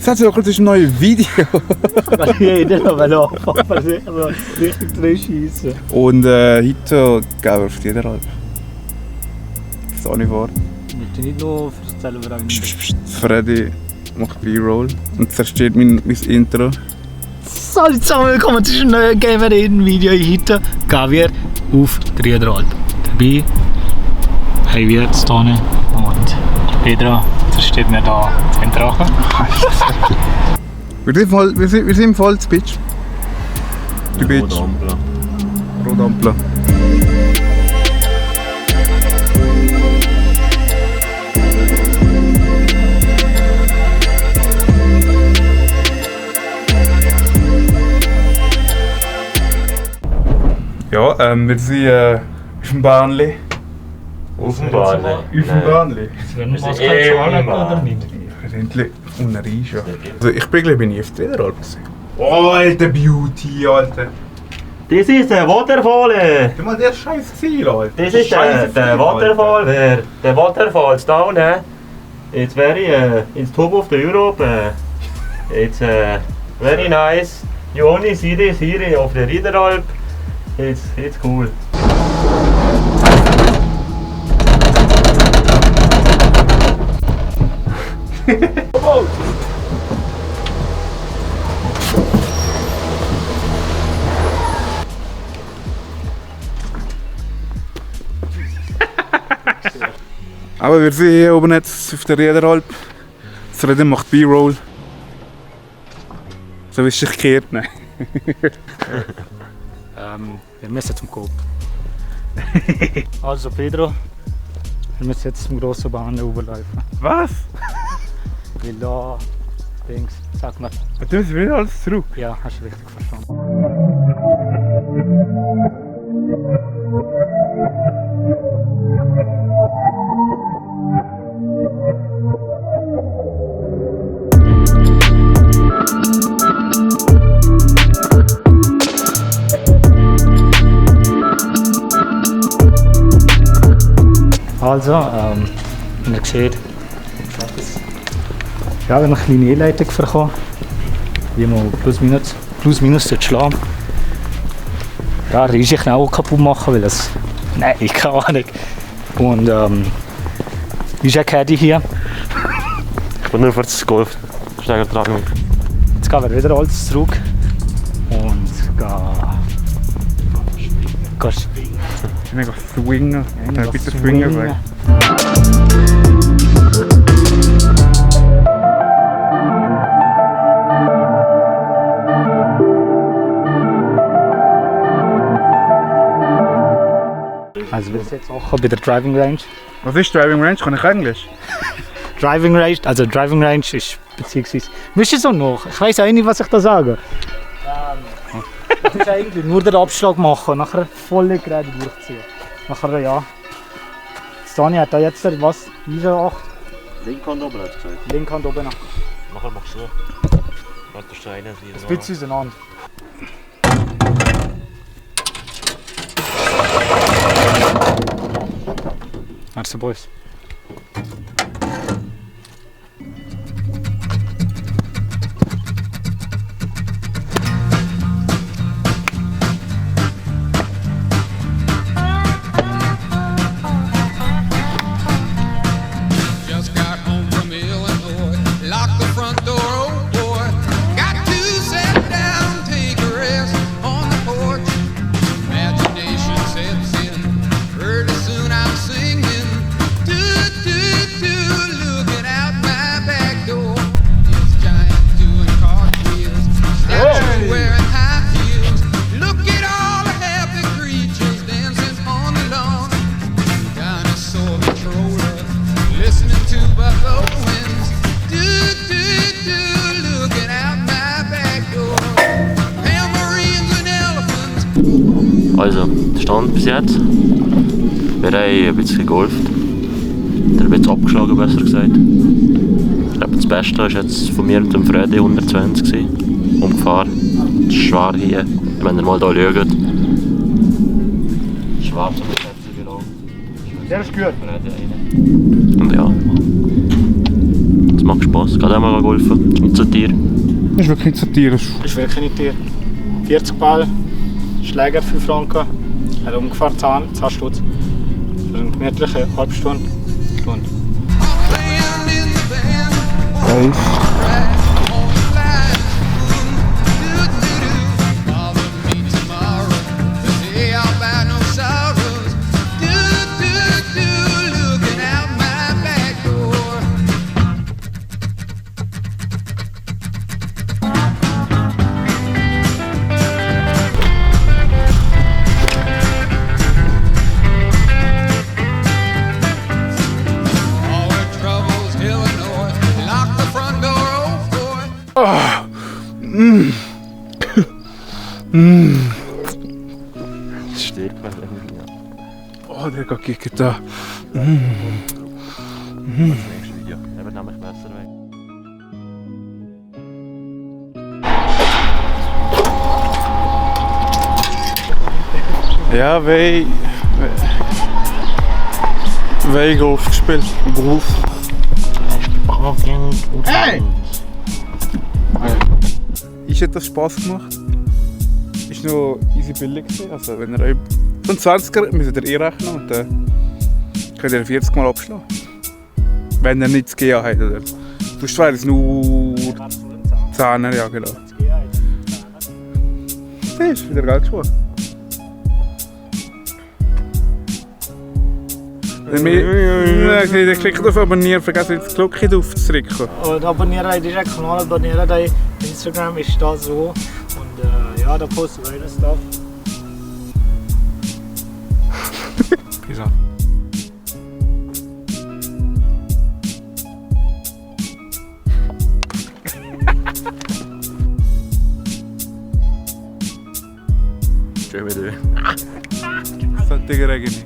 Das ist ein neues Video. Jeder noch anfangen, aber richtig drin schiessen. Und heute gehen wir auf die Alp. Das auch nicht vor. Ich möchte nicht nur erzählen, wer eigentlich Freddy macht B-Roll und zerstört mein Intro. Salut zusammen, willkommen zu einem neuen Gamer-Reden-Video. Heute gehen wir auf die Alp. Dabei haben wir Stone und Pedro zerstört mir da den Drachen. Wir sind im Volzpitch. Die Beach. Rodampler. Ja, wir sind auf dem Bahnli. Auf dem Bahnli? Auf dem Bahnli. Wenn wir was anlegen oder nicht? Endlich unten rein schon. Also ich bin glaube ich nie auf der Alp gesehen. Oh, alter Beauty, alter. Das ist der Waterfall! Schau mal, der ist scheiß Ziel, alter. Das ist der Waterfall, der Waterfall is down, it's very, it's top of the Europe, it's very nice. You only see this here of the Riederalp, it's cool. Aber wir sind hier oben jetzt auf der Riederalp. Das Reden macht B-Roll. So wie es sich gekehrt. Nein. Wir müssen zum Coop. Also Pedro, wir müssen jetzt zum grossen Bahn rüberlaufen. Was? Weil da, Dings, sag mal. Und dann müssen wir wieder alles zurück. Ja, hast du richtig verstanden. Also, wie ihr seht, ja, wir haben eine kleine E-Leitung bekommen, wie man plus minus schlagen. Ja, riesig schnell auch kaputt machen, weil es... Nein, keine Ahnung. Und wie ist ein Caddy hier? Ich bin nur für das Golfsteigertragung. Jetzt gehen wir wieder alles zurück und gehen schwingen. Ich bin swingen. Ja, Bitte swingen weg. Also wir sind jetzt auch bei der Driving Range. Was ist Driving Range? Kann ich Englisch? Driving Range ist beziehungsweise... Wisst ihr so noch? Ich weiss auch nicht, was ich da sage. Das ist eigentlich nur den Abschlag machen, nachher volle gerade durchziehen. Nachher ja. Stani hat da jetzt was? ISO 8? Linkhand oben hast du gesagt. Linkhand oben. Nachher machst du so. Warte, du Steine Das bisschen auseinander. Merci, Boys. Also, der Stand bis jetzt. Wir haben ein bisschen gegolft. Oder ein bisschen abgeschlagen, besser gesagt. Ich glaube, das Beste war jetzt von mir und dem Freddy 120 umgefahren. Das ist schwer hier, wenn ihr mal hier schaut. Schwarz und Schätze gelaufen. Der ist gut. Und ja. Es macht Spass. Gerade auch mal golfen. Nicht so Tier. Das ist wirklich nicht satirisch. Das ist wirklich nicht Tier. 40 Ball, Schläger 5 Franken, hat ungefähr 10 Stutz. Für eine gemütliche halbe Stunde. Nice. Das stirbt man irgendwie. Oh, der geht gegen da. Das nächste Video. Er wird nämlich besser weg. Ja, wij Golf gespielt. Golf. Hey! Ist hat das Spass gemacht? Ist noch easy billig gewesen. Also wenn ihr so einen 20er müsst ihr rechnen und dann könnt ihr 40 Mal abschlagen. Wenn ihr nichts GA habt, oder? Sonst wäre es nur 10er, ja genau. Das ist wieder Geld gespart. Der klickt auf Abonnieren, vergessen nicht die Glocke drauf zu drücken. Und abonnieren den Kanal, abonnieren den Instagram, ist da so. Und ja, da posten wir das Stuff. Peace out. Schön wieder. Santiago Regini.